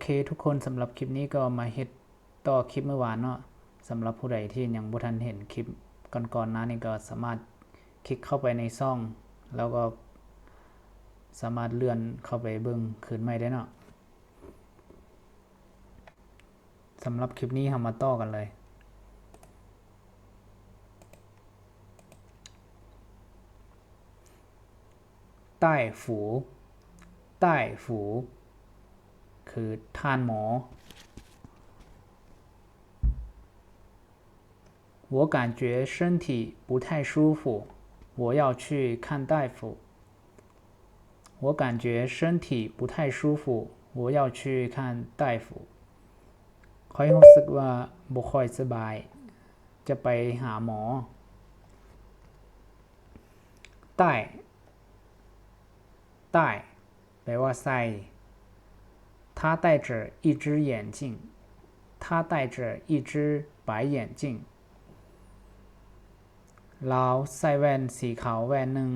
ເຄທຸກຄົນ, ສຳລັບຄລິບນີ້ກໍມາເຮັດຕໍ່ຄລິບມື້ວານເນາະ. ສຳລັບຜູ້ໃດທີ່ຍັງບໍ່ທັນເຫັນຄລິບກ່ອນໆໜ້ານີ້ ກໍສາມາດຄລິກເຂົ້າໄປໃນຊ່ອງ ແລ້ວກໍສາມາດເລື່ອນເຂົ້າໄປເບິ່ງຄືນໃໝ່ໄດ້ເນາະ. ສຳລັບຄລິບນີ້ເຮົາມາຕໍ່ກັນເລີຍ. 大夫 大夫 ຄືທ່ານໝໍ. 我感觉身体不太舒服，我要去看大夫。我感觉身体不太舒服，我要去看大夫。 ຂ້ອຍຮູ້ສຶກວ່າບໍ່ຄ່ອຍສະບາຍ, ຈະໄປຫາໝໍ. 戴 戴 ແປວ່າໃສ່. 他戴着一只眼镜。他戴着一只白眼镜。 ລາວໃສ່ແວ່ນສີຂາວແວ່ນໜຶ່ງ.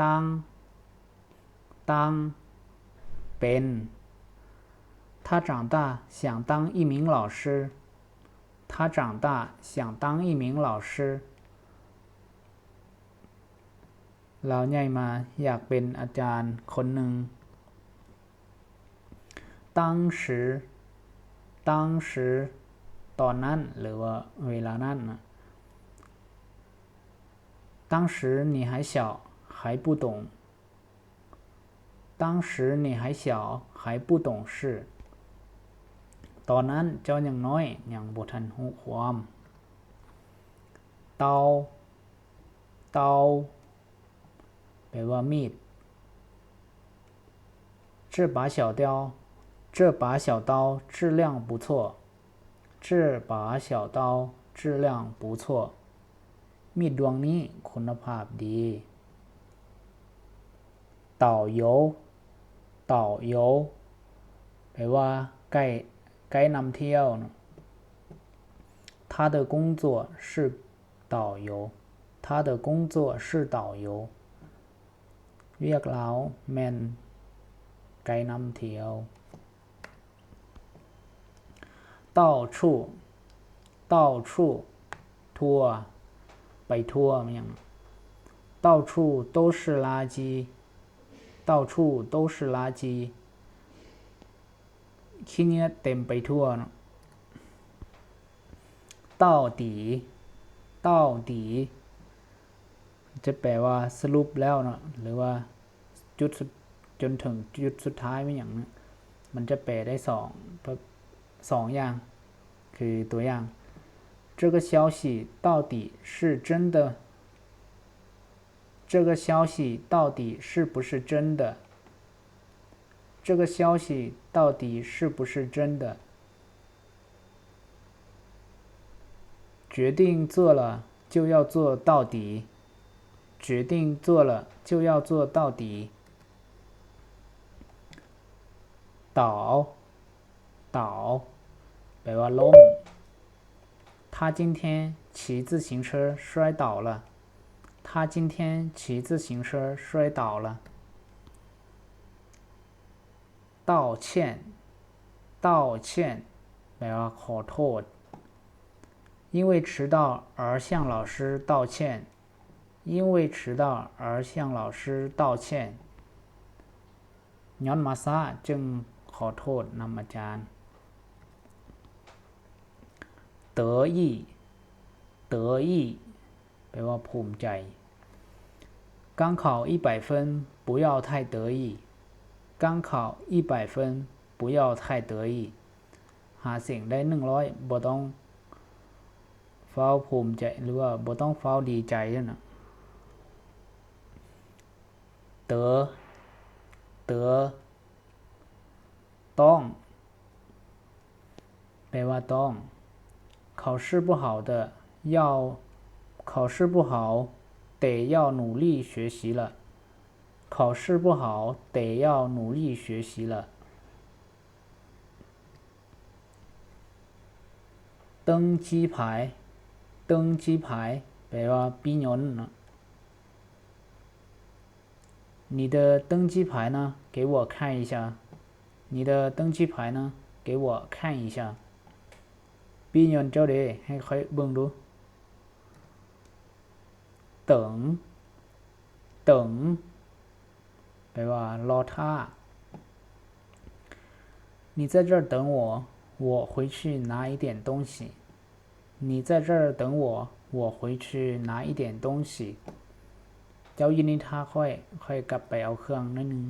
当 当 ເປັນ. 他长大想当一名老师。他长大想当一名老师。 ລາວໃຫຍ່ມາຢາກເປັນອາຈານຄົນໜຶ່ງ. 当时 当时 ຕອນນັ້ນ ຫຼືວ່າເວລານັ້ນນະ. 当时你还小，还不懂。当时你还小，还不懂事。 ຕອນນັ້ນເຈົ້າຍັງນ້ອຍ ຍັງບໍ່ທັນຮູ້ຄວາມ. 刀 刀 ແປວ່າມີດ. 这把小刀，这把小刀质量不错。这把小刀质量不错。 ມີດດວງນີ້ຄຸນນະພາບດີ. 导游 导游 ແປວ່າໄກ ໄກນຳທ່ຽວເນາະ. 他的工作是导游。他的工作是导游。 ວຽກລາວແມ່ນໄກນຳທ່ຽວ. 到处 到处 ທົ່ວ ໄປທົ່ວ ແມ່ນຫຍັງ? 到处都是垃圾。到处都是垃圾。 ຂີ້ເຫຍື້ອເຕັມໄປທົ່ວເນາະ. 到底 到底 ຈະແປວ່າສະຫຼຸບແລ້ວເນາະ ຫຼືວ່າຈຸດສຸດ ຈົນເຖິງຈຸດສຸດທ້າຍແມ່ນຫຍັງເນາະ. ມັນຈະແປໄດ້ສອງ ສອງຢ່າງ ຄືຕົວຢ່າງ 这个消息到底是真的 这个消息到底是不是真的？这个消息到底是不是真的？决定做了就要做到底。决定做了就要做到底。倒 倒 ແປວ່າລົ້ມ. 他今天骑自行车摔倒了。他今天骑自行车摔倒了。道歉 道歉 ແປວ່າຂໍໂທດ. 因为迟到而向老师道歉。 因为迟到而向老师道歉。 ຍ້ອນມາຊ້າຈຶ່ງຂໍໂທດນຳອາຈານ. 得意 得意 ແປວ່າພູມໃຈ. 刚考一百分，不要太得意。刚考一百分，不要太得意。 ຫາເສັງໄດ້ໜຶ່ງຮ້ອຍ ບໍ່ຕ້ອງຟ້າວພູມໃຈ ຫຼືວ່າບໍ່ຕ້ອງຟ້າວດີໃຈຫັ້ນນະ. 得 得 ຕ້ອງ ແປວ່າຕ້ອງ. 考试不好的要 考试不好，得要努力学习了。考试不好，得要努力学习了。 登机牌 登机牌 ແປວ່າປີ້ຍົນເນາະ.你的登机牌呢？给我看一下。你的登机牌呢？给我看一下。 ປີ້ຍົນເຈົ້າເດ ໃຫ້ຂ້ອຍເບິ່ງດູ. 等 等 ແປວ່າລໍຖ້າ. 你在这儿等我，我回去拿一点东西。你在这儿等我，我回去拿一点东西。 ເຈົ້າຢູ່ນີ້ຖ້າຂ້ອຍ ຂ້ອຍກັບໄປເອົາເຄື່ອງໜ້ອຍໜຶ່ງ.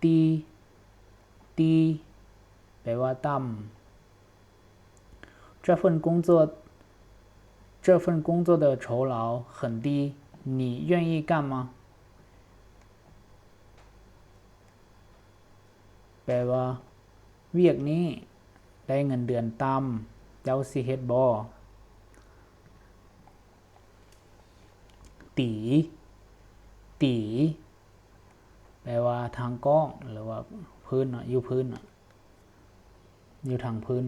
低 低 ແປວ່າຕ່ຳ. 这份工作，这份工作的酬劳很低，你愿意干吗？ ແປວ່າ ວຽກນີ້ໄດ້ເງິນເດືອນຕ່ຳ ເຈົ້າຊິເຮັດບໍ່? 底 底 ແປວ່າທາງກ້ອງ ຫຼືວ່າພື້ນເນາະ ຢູ່ພື້ນເນາະ ຢູ່ທາງພື້ນ.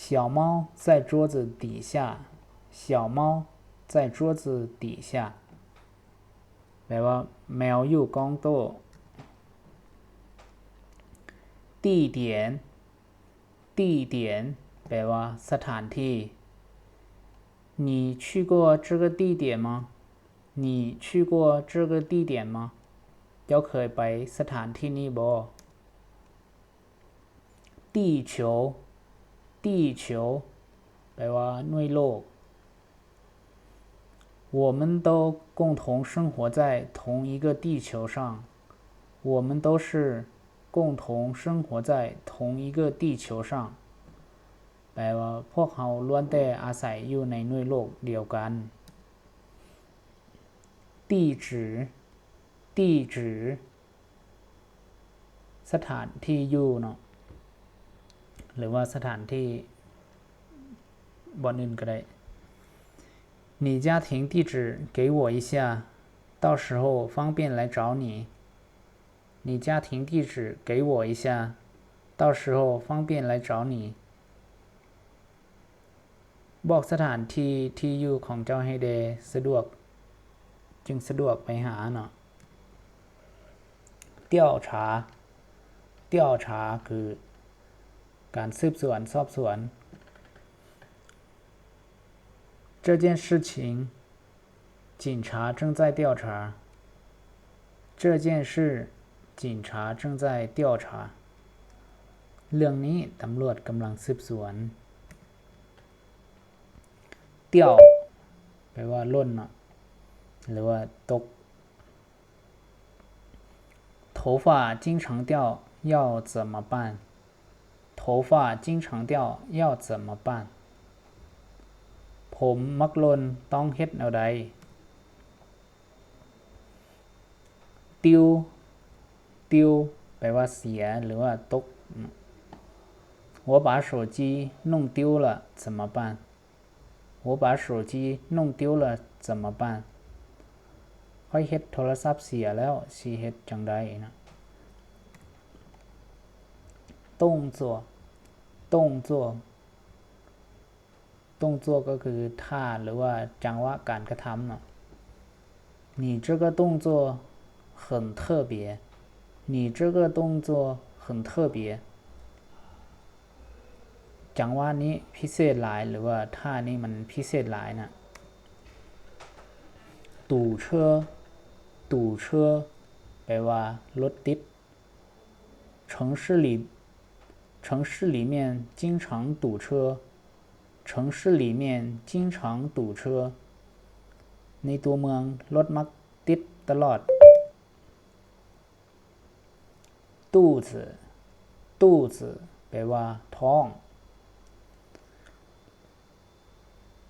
小猫在桌子底下。小猫在桌子底下。 ແປວ່າ ແມວຢູ່ກ້ອງໂຕະ. 地点 地点 ແປວ່າ ສະຖານທີ່. 你去过这个地点吗？你去过这个地点吗？ ເຈົ້າເຄີຍໄປສະຖານທີ່ນີ້ບໍ່? 地球 地球 ແປວ່າ ໜ່ວຍໂລກ. 我们都共同生活在同一个地球上。我们都是共同生活在同一个地球上。 ແປວ່າ ພວກເຮົາລ້ວນແຕ່ອາໄສຢູ່ໃນໜ່ວຍໂລກດຽວກັນ. 地址 地址 ສະຖານທີ່ຢູ່ເນາະ ຫຼືວ່າສະຖານທີ່ບ່ອນອື່ນກໍໄດ້. 你家庭地址给我一下，到时候方便来找你。你家庭地址给我一下，到时候方便来找你。 ບອກສະຖານທີ່ທີ່ຢູ່ຂອງເຈົ້າໃຫ້ແດ່ ສະດວກ ຈຶ່ງສະດວກໄປຫາເນາະ. 调查 调查 ຄືການສືບສວນສອບສວນ. 这件事情 警察正在调查。这件事，警察正在调查。 ເລື່ອງນີ້ຕຳຫຼວດກຳລັງສືບສວນ. 掉 ແປວ່າ ຫຼົ່ນເນາະ ຫຼືວ່າຕົກ. 头发经常掉，要怎么办？ 头发经常掉，要怎么办？ ຜົມມັກຫຼົ່ນ ຕ້ອງເຮັດແນວໃດ? 丢 丢 ແປວ່າເສຍ ຫຼືວ່າຕົກ. 我把手机弄丢了怎么办？ 我把手机弄丢了怎么办？ ຂ້ອຍເຮັດໂທລະສັບເສຍແລ້ວ ຊິເຮັດຈັ່ງໃດນະ? 动作，动作，动作 ກໍຄືທ່າ ຫຼືວ່າຈັງຫວະການກະທຳເນາະ. 你这个动作很特别。你这个动作很特别。 ຈັງຫວະນີ້ພິເສດຫຼາຍ ຫຼືວ່າທ່ານີ້ມັນພິເສດຫຼາຍນະ. 堵ເຊີ ດູເຊີ ແປວ່າລົດຕິດ. ເສີງຊື່ຫຼີ ເສີງຊື່ຫຼີມຽນຈິງຊາງດູເຊີ ເສີງຊື່ຫຼີມຽນຈິງຊາງດູເຊີ ໃນຕົວເມືອງລົດມັກຕິດຕະຫຼອດ. 肚子 ຕູດ ແປວ່າທ້ອງ.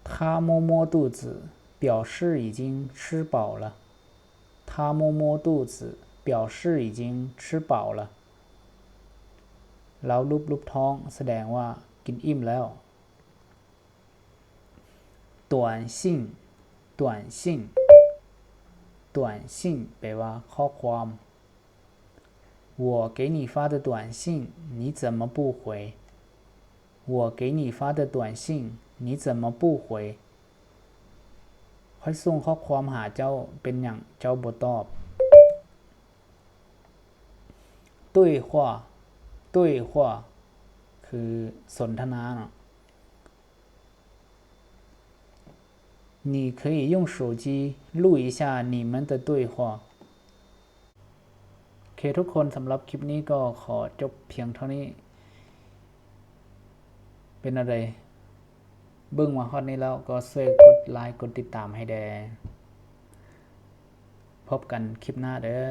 他摸摸肚子，表示已经吃饱了。他摸摸肚子，表示已经吃饱了。 ລາວລູບໆທ້ອງ ສະແດງວ່າກິນອີ່ມແລ້ວ. 短信 短信 短信 ແປວ່າຂໍ້ຄວາມ. 我给你发的短信，你怎么不回？我给你发的短信，你怎么不回？ ຂ້ ຂ້ອຍສົ່ງຂໍ້ຄວາມຫາເຈົ້າ ເປັນຫຍັງເຈົ້າບໍ່ຕອບ? 对话 对话 ຄືສົນທະນາເນາະ. 你可以用手机录一下你们的对话。 ໂອເຄທຸກຄົນ, ສຳລັບຄລິບນີ້ກໍຂໍຈົບພຽງເທົ່ານີ້. ເປັນແນວໃດ? ເບິ່ງມາຮອດນີ້ແລ້ວກໍຊ່ວຍກົດໄລ ກົດຕິດຕາມໃຫ້ແດ່. ພົບກັນຄລິບໜ້າເດີ້.